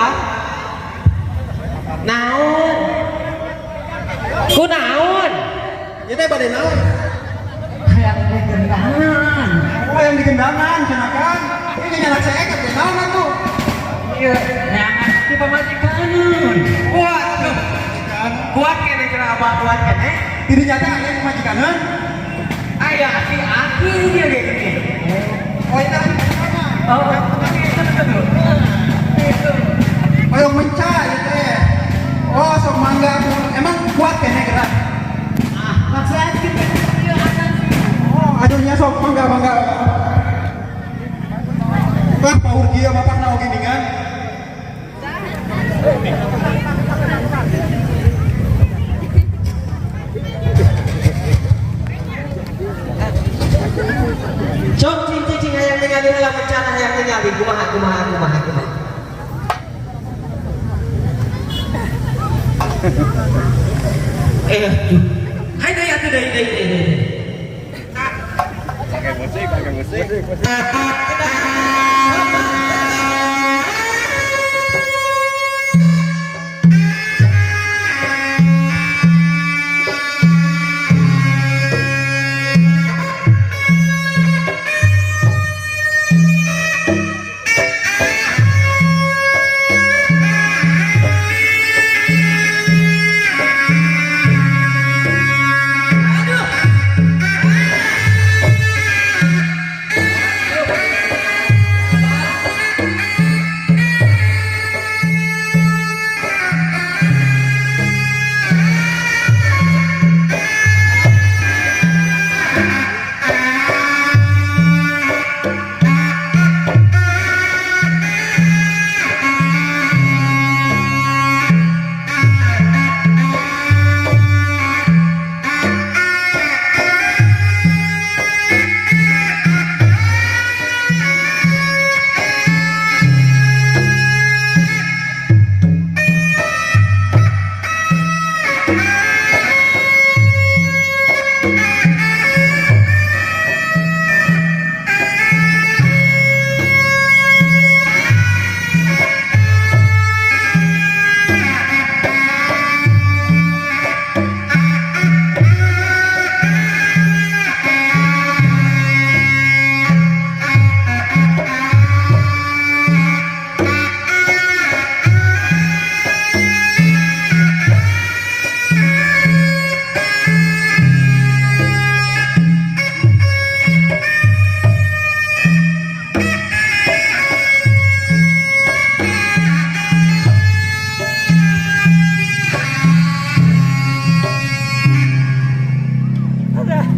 Abah? Naon? Ku naon? Ieu teh bade naon? Hayang digendangan. Oh, yang digendangan cenah kan. Ini nyanak saya kan naon atuh? Iya, neangan ti pamajikan. Kuat tuh. Kuat keneh cenah Abah, kuat keneh. Diri nyata aya pamajikan. Aya aki-aki dia kayak gini. Oh, itu Oh, itu itu. Itu. Hoyong menca ieu teh. Oh, sok mangga emang kuat keneh gerak. Ah, maksudnya kita ieu akan sih. Oh, aduh nya sok mangga mangga. Wah, paur kieu bapak na oge ningan. Sok cing cing cing hayang ningali heula mencana, hayang ningali kumaha kumaha kumaha kumaha. Eh, aduh. Hai deui atuh, deui deui deui deui. Pakai musik, pakai musik.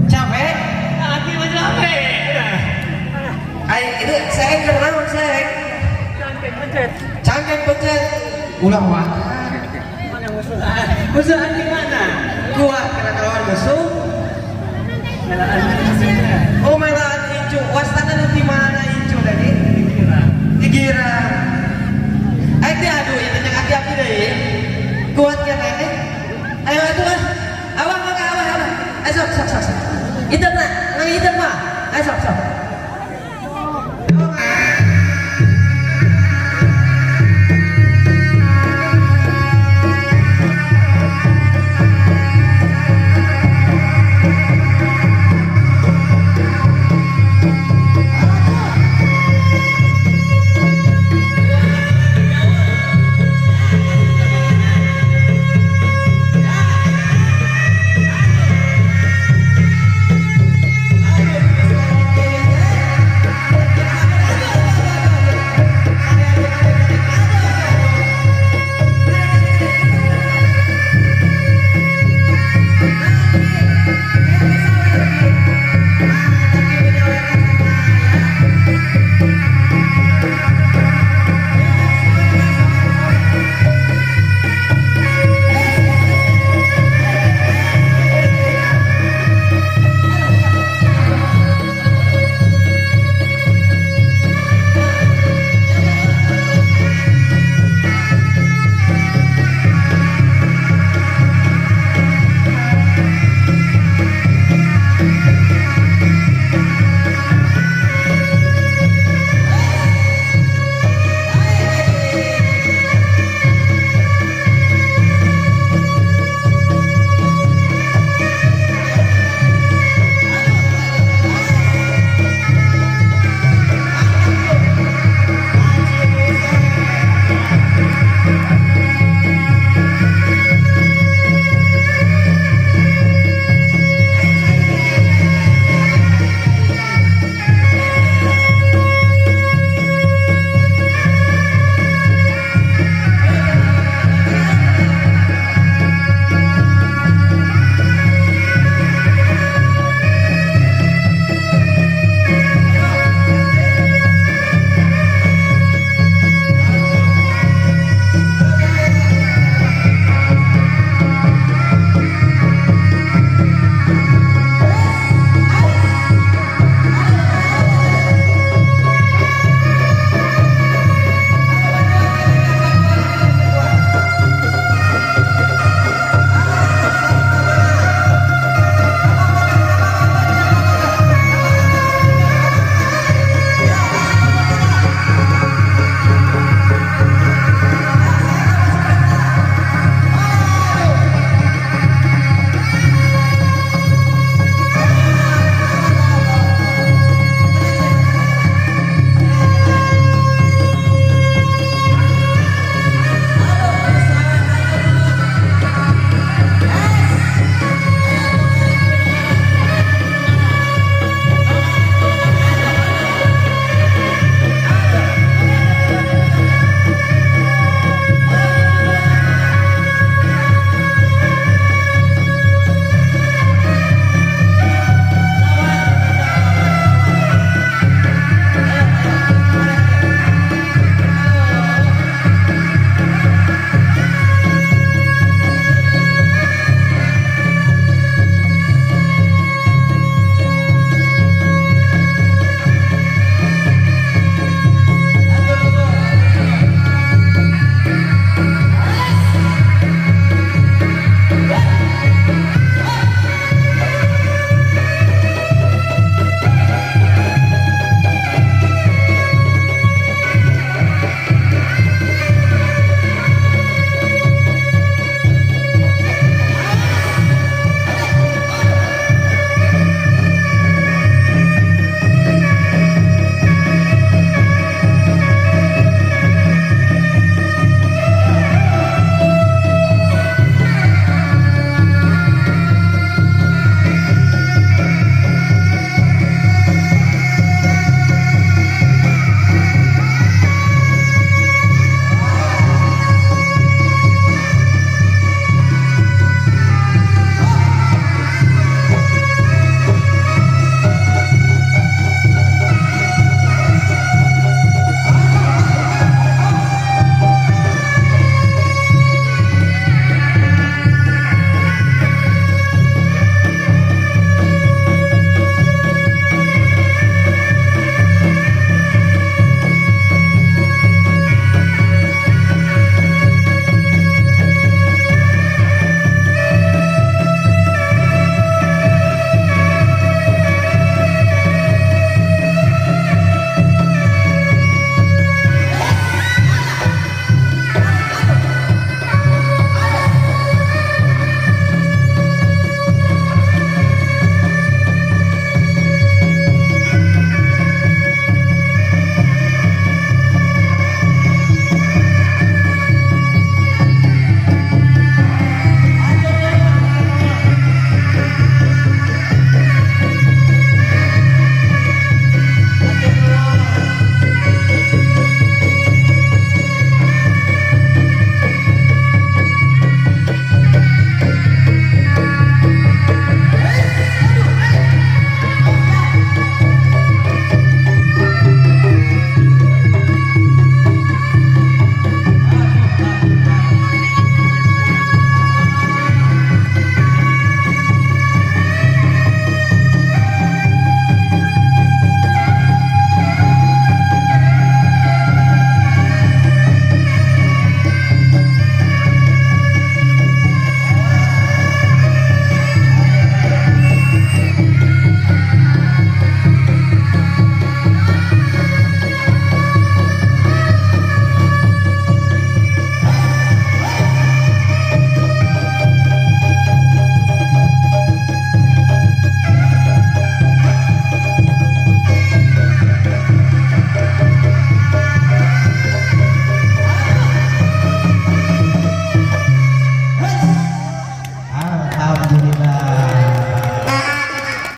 Capek? Aki mah capek. Ay, itu saya naon saya? Cangkeng pencet. Cangkeng pencet. Ulah wah. Mana musuhan? Musuhan di mana? Kuat kena lawan musuh. Melaan musuhnya. Oh, melaan incu. Wastana nu di mana incu tadi? Dikira. Digira. Ayo teh aduh, ya tanya aki-aki deui. Kuat keneh. Ayo atuh ah. Awak mangga, awak awak. Ayo sok sok sok. Sok. Itu mah, nang itu mah. Ayo sok sok.